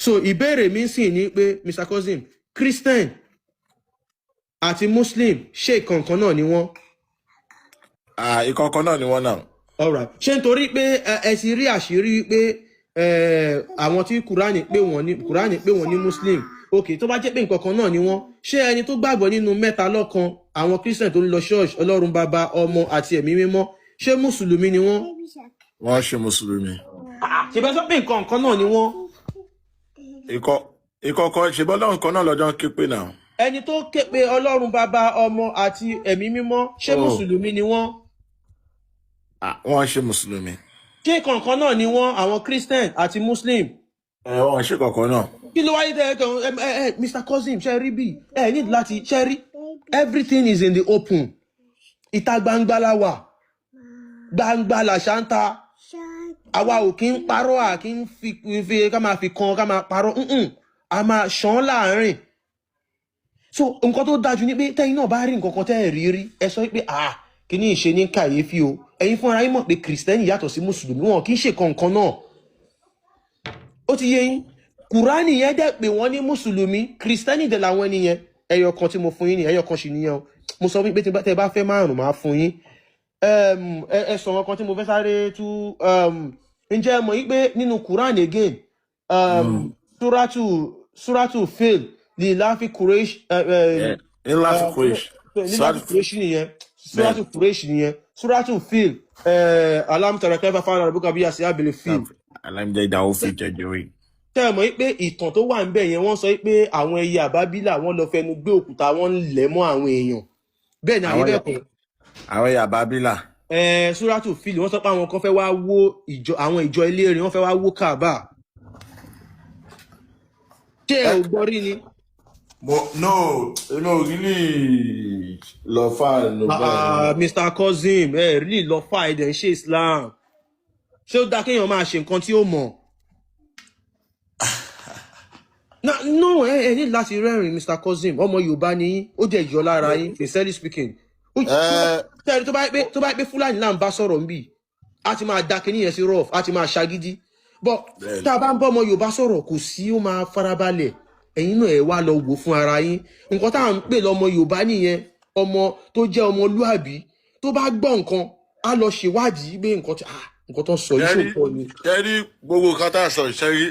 So ìbéèrè mi sì ni pé, Mr Cousin, Christian àti Muslim, ṣé ìkànkan náà ni wọ́n? Ah, ìkọ̀ọ̀kan náà ni wọ́n náà. Alright, ṣé nítorí pé ẹ ti rí àṣírí wípé àwọn tí Kùránì pé wọ́n ní Muslim? Ok, tó bá jẹ́ pé nǹkan kan náà ni wọ́n, ṣé ẹni tó gbàgbọ́ nínú mẹ́ta lọ́kan, àwọn Christian tó ń lọ church, Ọlọ́run Bàbá, Ọmọ àti Ẹ̀mí Mímọ́, ṣé mùsùlùmí ni wọ́n? Wọ́n ṣe mùsùlùmí. Ṣe bẹ́ẹ̀ sọ pé nǹkan kan náà ni wọ́n? Ìkọ̀ọ̀kan ṣe bọ́lọ́run kan náà lọ́jọ́ ń ké pé náà. Ẹni tó ké pe Ọlọ́run Bàbá, Ọmọ àti Ẹ̀mí Mímọ́, ṣé Oh. mùsùlùmí ni wọ́n? Ah, wọ́n ṣe mùsùlùmí. Ṣé kankan náà ni wọ́n, àwọn Christian àti Muslim? Ẹ wọ́n ṣe kọ̀ọ̀kan náà. Kí ló wáyé tẹ ẹ ẹ ẹ Mr Cousin, ṣe rí bí ẹ ní láti ṣe rí, everything is in the open. Ìta gbangba la wà, gbangba làṣà ń ta. Àwa ò kí ń parọ́, à kí ń fi ká máa fi kan ká máa parọ́. A máa ṣàn láàárín. So nǹkan tó dájú ni pé tẹ́yin náà bá rí nǹkan kan tẹ́ ẹ̀ rí rí, ẹ sọ pé, "Ah, kí ní ìṣe ní kàyéfì o." Ẹ̀yin fúnra yín mọ̀ pé Kìrìsìtẹ́nì yàtọ̀ sí mùsùlùmí, wọn kì í ṣe kankan náà. Ó ti yé yín? Kùránì yẹn dẹ̀ pé wọ́n ní mùsùlùmí, kìrìsìtẹ́nì dẹ̀ làwọn ẹni yẹn. Ẹyọ kan tí mo fún yín ni, ẹyọ kan sì nìyẹn o. Mo sọ wípé tẹ́ bá fẹ́ márùn, máa fún yín. Ẹ sọ wọn kan tí mo fẹ́ sáré tú. Ǹjẹ́ ẹ mọ̀ yín pé nínú Quran again, suratu Fil, lilafi Quraish? Ńlá fi Quraysh. Lilafi Quraish nìyẹn, suratu Quraish nìyẹn. Suratu Fil, alam tara kayfa fa'ala rabbuka bi ashabil fil. Alámìjẹ ìdáwó fi jẹjẹrẹ. Tẹ́ ẹ mọ̀ yín pé ìtàn tó wà níbẹ̀ yẹn, wọ́n sọ pé àwọn ẹyẹ àbábílà, wọ́n lọ fẹnu gbé òkúta, wọ́n ń lẹ̀ mọ́ àwọn èèyàn? Bẹ́ẹ̀ ni àyè Àwọn bẹ́ẹ̀ kọ́? Àwọn ẹ̀yà bábílà. Ẹ suratu Fil, wọ́n sọ pé àwọn kan fẹ́ wá wó ìjọ, àwọn ìjọ elérin, wọ́n fẹ́ wá wó Kaaba. Ṣé ẹ ò gbọ́ rí ni? Mo no, èmi ò really lọ fáànù Ah, bẹ́ẹ̀. ah, Mr Cousin, ẹ really lọ fà, ẹ dẹ̀ ń ṣe Islam. Ṣé ó dáa kéèyàn máa ṣe nǹkan tí ó mọ̀? No, ẹ ní láti rẹ́rìn. Mr Cousin, ọmọ Yorùbá ni yín, ó dẹ̀ yọ lára yín, sincerely speaking. Tẹ́lẹ̀ tó bá yẹ pé Fúlàní là ń bá sọ̀rọ̀ nbì, á ti máa da kinní yẹn sí rough, á ti máa ṣagídí, but tá a bá ń bọ́ ọmọ Yorùbá sọ̀rọ̀, kò sí, ó máa farabalẹ̀. Ẹ̀yin náà, ẹ wá lọ wò fún ara yín. Nǹkan tá à ń pè lọ́mọ Yorùbá nìyẹn, ọmọ tó jẹ́ ọmọlúàbí, tó bá gbọ́ nǹkan, á lọ ṣèwádìí pé nǹkan tí, ah, nǹkan tó ń sọ yìí, ṣẹ́rí ṣòótọ́ ni? Ṣẹ́rí gbogbo nǹkan tá a sọ, ṣẹ́rí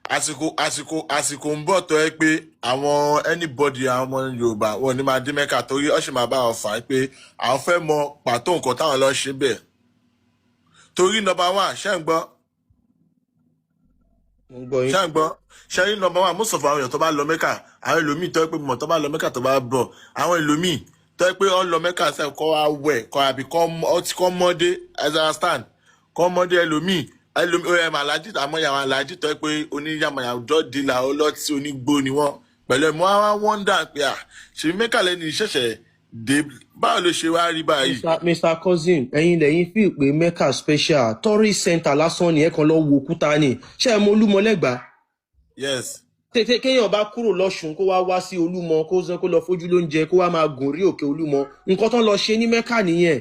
àsìkò ń bọ̀ tó yẹ pé àwọn anybody, àwọn ọmọ Yorùbá, wọn ò ní máa dé Mẹ́kà, torí ó sì máa bá wọn fà á pé àwọn fẹ́ mọ pàtó nǹkan táwọn lọ ṣe bẹ́ẹ̀. Torí number one, ṣẹ́ ń gbọ́? Mo ń gbọ́ yín. Ṣẹ́ ń gbọ́? Ṣẹ́rí number one, most of àwọn èèyàn tó bá lọ Mẹ́kà, àwọn ẹlòmíì tó yẹ pé mọ̀ tó bá lọ Mẹ́kà, tó bá bọ̀, àwọn ẹlòmíì tó yẹ pé ó lọ Mẹ́kà sẹ́ kọ́ wá wẹ̀ kọ́ àbí kọ́ mọ́dé, as I understand, kọ́ mọ́dé. Ẹlòmíì ó yẹ mà aláàjì, àmọ́ àwọn aláàjì tó yẹ pé oníyàmàyà, drug dealer, ọlọ́tí, onígbó ni wọ́n pẹ̀lú ẹ̀. Mọ́ wá wonder pé, à ṣèbí Mẹ́kà lẹ́nu ìṣẹ̀ṣẹ̀ dé, báwo ló ṣe wá rí báyìí? Mr Cousin, ẹ̀yin lẹ́yìn fi pé Mecca special, tourist center lásán ni. Ẹ kàn lọ wo òkúta ni. Ṣé ẹ mọ Olúmọ lẹ́gbàá? Yes. Tètè kéèyàn bá kúrò lọ́sùn, kó wá wá sí Olúmọ, kó zan, kó lọ fojú lóúnjẹ, kó wá máa gùn rí òkè Olúmọ, nǹkan tó ń lọ ṣe ní Mecca nìyẹn.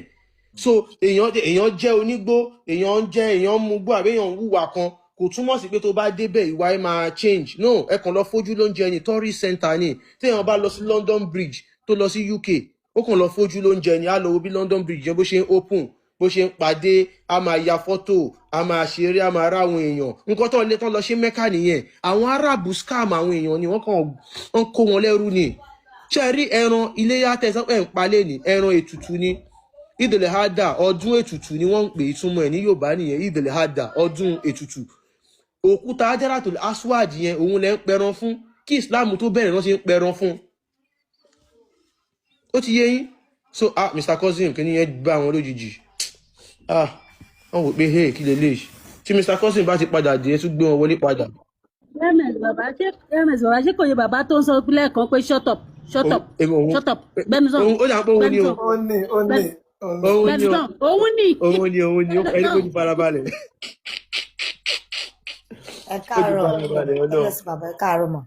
So èèyàn jẹ́ onígbó, èèyàn ń jẹ́, èèyàn ń mugbó, àbí èèyàn ń hùwà kan, kò túmọ̀ sí pé tó bá débẹ̀, ìwà ẹ̀ máa change. No, ẹ kàn lọ fojú lóúnjẹ ní tourist center ni. Téèyàn bá lọ sí London Bridge, tó lọ sí UK, ó kàn lọ fojú lóúnjẹ ni. Á lọ wo bí London Bridge yẹn bó ṣe ń open, bó ṣe ń pàdé, a máa ya fọ́tò, a máa ṣeré, a máa ráwọn èèyàn. Nǹkan tó lé tán lọ ṣe Mẹ́kà nìyẹn. Àwọn Arábù scam àwọn èèyàn ni, wọ́n kàn wọ́n kó wọn lẹ́rú ni. Ṣé ẹ rí ẹran iléyà tẹ̀sán ẹ̀ ń palẹ̀ ní ẹran ètùtù ni. Ìdèlè hada, ọdún ètùtù ni wọ́n ń pè. Ìtumọ̀ ẹ̀ ní Yorùbá nìyẹn, ìdèlè hada, ọdún ètùtù. Òkúta Hajaratul Aswad yẹn, òun lẹ́ ń pẹran fún. Kí Islam tó bẹ̀rẹ̀, náà ṣe ń pẹran fún. Ó ti yé yín? So, ah, Mr Cousin, kí ni yẹn bá wọn lójijì? Ah, wọn wò pé, hey, kí lè tí Mr Cousin bá ti padà dé, ẹ tún gbé wọn wọlé padà. Ms bàbá, ṣé ms bàbá, ṣé kò yẹ bàbá tó ń sọ lẹ́ẹ̀kan pé shut up, shut up, òun shut up, gbẹnu sàn? Òun ó dà pé òun ni Gbẹnu o. sàn. Ó ní, ó ní, ó ní. Òun Gbẹnu ni o. sàn, òun ní. Òun ni, òun ni. Ẹni kò ní farabalẹ̀. Ẹ Ó ti káàárọ̀. farabalẹ̀, Ọlọ́run. Ms bàbá, ẹ káàárọ̀ mọ.